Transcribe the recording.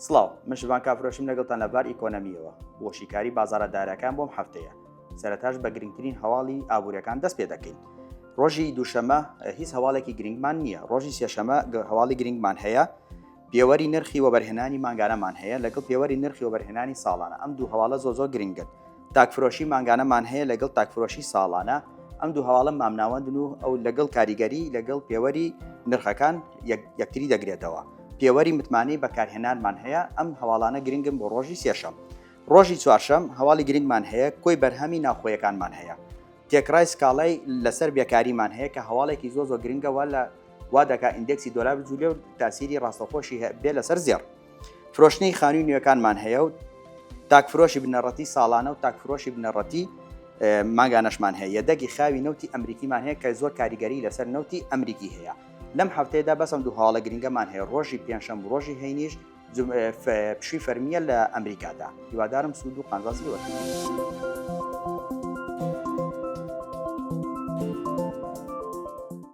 سڵاو، من شڤان کافرۆشیم لەگەڵتان لە بار ئیکۆنەمییەوە بۆ شیکاری بازاڕە دارایەکان بۆم هەفتەیە. سەرەتاش بە گرنگترین هەواڵی ئابووریەکان دەست پێ دەکەین. ڕۆژی دووشەمە هیچ هەواڵێکی گرنگمان نییە. ڕۆژی سێشەمە هەواڵی گرنگمان هەیە. پێوەری نرخی وەبەرهێنانی مانگانەمان هەیە لەگەڵ پێوەری نرخی وەبەرهێنانی ساڵانە. ئەم دوو هەواڵە زۆر زۆر گرنگن. تاکفرۆشی مانگانەمان هەیە لەگەڵ تاکفرۆشی ساڵانە. ئەم دوو هەواڵە مامناوەندن و ئەو لەگەڵ کاریگەری لەگەڵ پێوەری نرخەکان یەکتری دەگرێتەوە. پێوەری متمانەی بەکارهێنانمان هەیە، ئەم هەواڵانە گرنگن بۆ ڕۆژی سێشەم. ڕۆژی چوارشەم هەواڵی گرنگمان هەیە، کۆی بەرهەمی ناوخۆیەکانمان هەیە. تێکڕای سکاڵای لەسەر بێکاریمان هەیە کە هەواڵێکی زۆر زۆر گرنگە وا لە وا دەکا ئیندێکسی دۆلار بجولێ و تاسیری ڕاستەوخۆشی بێ لەسەر زێڕ. فرۆشتنی خانووی نوێکانمان هەیە و تاکفرۆشی بنەڕەتی ساڵانە و تاکفرۆشی بنەڕەتی مانگانەشمان هەیە. یەدەگی خاوی نەوتی ئەمریکیمان هەیە کە زۆر کاریگەری لەسەر نەوتی ئەمریکی هەیە. لەم هەفتەیەدا بەس ئەم دوو هەواڵە گرنگەمان هەیە، ڕۆژی پێنجشەم و ڕۆژی هەینیش پشووی فەرمییە لە ئەمریکادا. هیوادارم سوود و قازانجی وەربگرن.